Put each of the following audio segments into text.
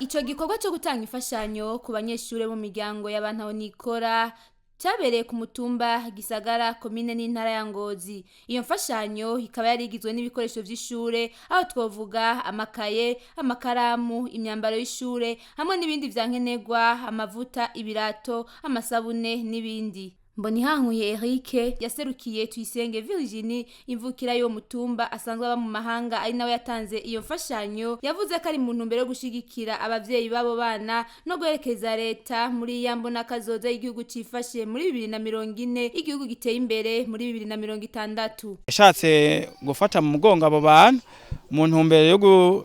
Ico gikorwa cyo gutanga imfashanyo ku banyeshure bo mu miryango y'abantu nikora cyabereye ku mutumba Gisagara, komine n'intara ya Ngozi. Iyo mfashanyo ikaba yari igizwe n'ibikoresho vy'ishure, aho twovuga amakaye, amakaramu, imyambaro y'ishure hamwe n'ibindi vyankenerwa, amavuta, ibirato, amasabune n'ibindi. Mbonihankuye Eric yaserukiye Tuyisenge Virginie, imvukira y'uwo mutumba asanzwe aba mu mahanga, ari nawe yatanze iyo mfashanyo, yavuze ko ari mu ntumbero yo gushigikira abavyeyi b'abo bana no guherekeza leta muri ya mbona kazoza y'igihugu cifashe muri 2040, igihugu giteye imbere muri 2060. Yashatse gufata mu mugongo abo bantu mu ntumbero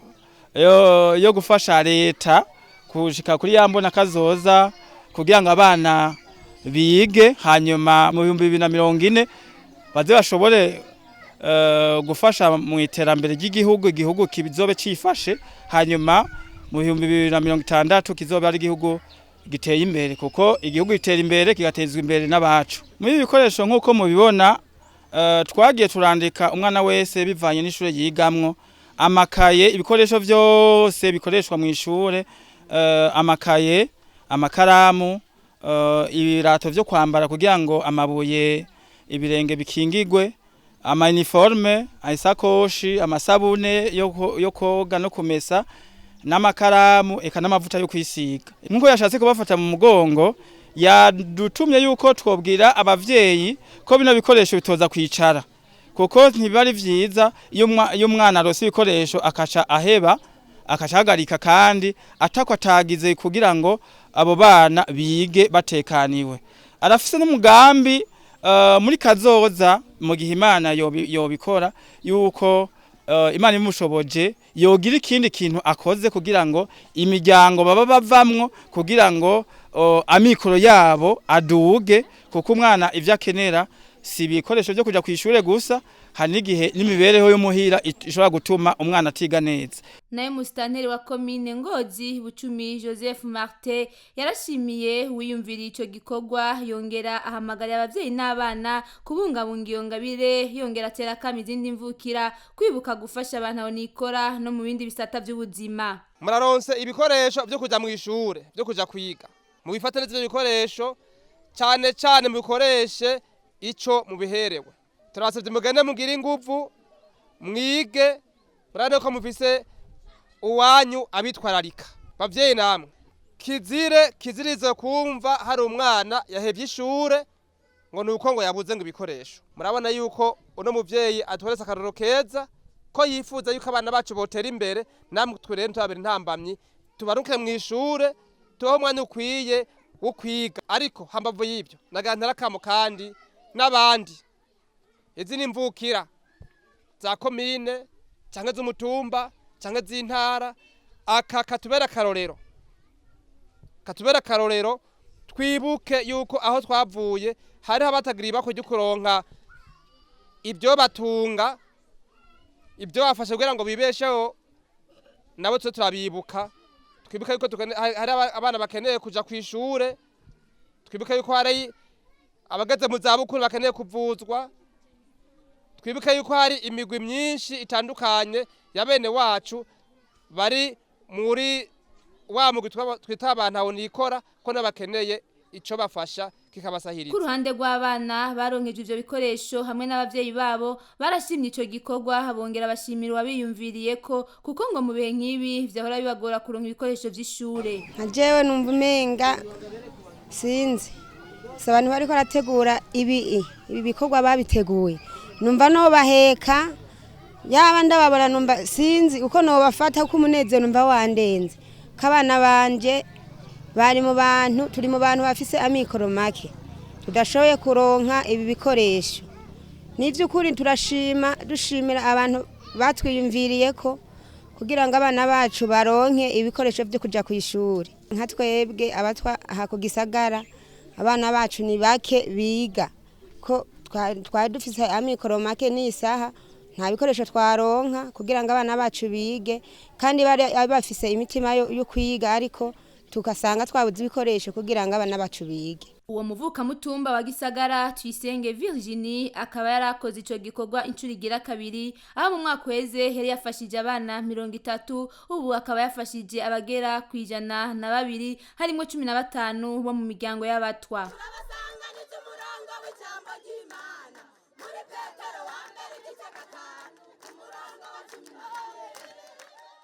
yo gufasha leta kushika kuri ya mbona kazoza kugira ngo abana bige, hanyuma mu 2040 baze bashobore gufasha mu iterambere ry'igihugu, igihugu kizobe cifashe, hanyuma mu 2060 kizobe ari igihugu giteye imbere, kuko igihugu gitera imbere kigatezwa imbere n'abacu. Muri ibi bikoresho, nk'uko mubibona, twagiye turandika umwana wese bivanye n'ishure yigamwo, amakaye, ibikoresho vyose bikoreshwa mu ishure, amakaye, amakaramu, ibirato vyo kwambara kugira ngo amabuye ibirenge bikingigwe, ama uniforme, isakoshi, amasabune yo koga no kumesa, n'amakaramu, eka n'amavuta yo kwisiga. Nkuko yashatse kubafata mu mugongo, yadutumye yuko twobwira abavyeyi ko bino bikoresho bitoza kwicara, kuko ntibari vyiza iyo umwana arose ibikoresho akaca aheba, akacahagarika kandi atako atagize kugira ngo abo bana bige batekaniwe. Arafise n'umugambi muri kazoza, mu gihe Imana yobikora, yuko Imana imushoboje yogira ikindi kintu akoze kugira ngo imiryango baba bavamwo, kugira ngo amikoro yabo aduge, kuko umwana ivyo akenera si ibikoresho byo kuja kwishure gusa, hari n'igihe n'imibereho y'umuhira ishobora gutuma umwana atiga neza. Nayo musitanteri wa komine Ngozi, Bucumi Joseph Martin, yarashimiye wiyumviriye ico gikorwa, yongera ahamagarira abavyeyi n'abana kubungabunga iyo ngabire, yongera atera akamo izindi mvukira kwibuka gufasha abantu aho nikora no mu bindi bisata vy'ubuzima. Muraronse ibikoresho vyo kuja mw'ishure, vyo kuja kwiga, mubifate neza ivyo bikoresho, cane cane mubikoreshe ico mubiherewe. Turabasavye mugende mugire inguvu, mwige, murabona ko mufise uwanyu abitwararika. Bavyeyi namwe, kizire kizirize kumva hari umwana yahevye ishure ngo nuko ngo yabuze ngo ibikoresho. Murabona yuko uno muvyeyi atweretse akarorero keza ko yifuza yuko abana bacu botera imbere. Namwe twe rero ntitubabere intambamyi, tubaruke mw'ishure, tubahe umwanya ukwiye wo kwiga. Ariko hambavu y'ibyo, nagantera akamo kandi n'abandi, izi ni imvukira za komine canke z'umutumba canke z'intara, aka katubera akarorero, katubera akarorero. Twibuke yuko aho twavuye hariho abatagira ibakwe ryo kuronka ibyo batunga, ibyo bafashe kugira ngo bibesheho. Nabo tuze turabibuka, twibuke yuko hari abana bakeneye kuja kw'ishure, twibuke yuko hari abageze mu zabukuru bakeneye kuvuzwa, twibuke yuko hari imigwi myinshi itandukanye ya bene wacu bari muri wa mugwi twita abantu aho nikora, ko n'abakeneye ico bafasha kikabasahiriza. Ku ruhande rw'abana baronkeje ivyo bikoresho hamwe n'abavyeyi babo, barashimye ico gikorwa, bongera bashimira uwabiyumviriye ko, kuko ngo mu bihe nk'ibi vyahora bibagora kuronka ibikoresho vy'ishure. Nka jewe numva umenga sinzi si abantu bariko barategura ibi bikorwa babiteguye, numva nobaheka yaba ndababona, numva sinzi uko nobafata, kuko umunezero numva wandenze, ko abana banje bari mu bantu, turi mu bantu bafise amikoro make, tudashoboye kuronka ibi bikoresho. Ni by'ukuri turashima, dushimira abantu batwiyumviriye ko kugira ngo abana bacu baronke ibikoresho byo kuja ku ishuri. Nka twebwe abatwa aha ku Gisagara, abana bacu ni bake biga, ko twari dufise amikoro make, n'isaha nta bikoresho twaronka kugira ngo abana bacu bige, kandi bari bafise imitima yo kwiga, ariko tugasanga twabuze ibikoresho kugira ngo abana bacu bige. Uwo muvukamutumba wa Gisagara, Tuyisenge Virginie, akaba yarakoze ico gikorwa incuro igira kabiri, aho mu mwaka uheze yari yafashije abana 30, ubu akaba yafashije abagera ku 102, harimwo 15 bo mu miryango y'abatwa. Turabasanganiza umurongo w'ijambo ry'Imana muri Petero wa mbere igice gatanu.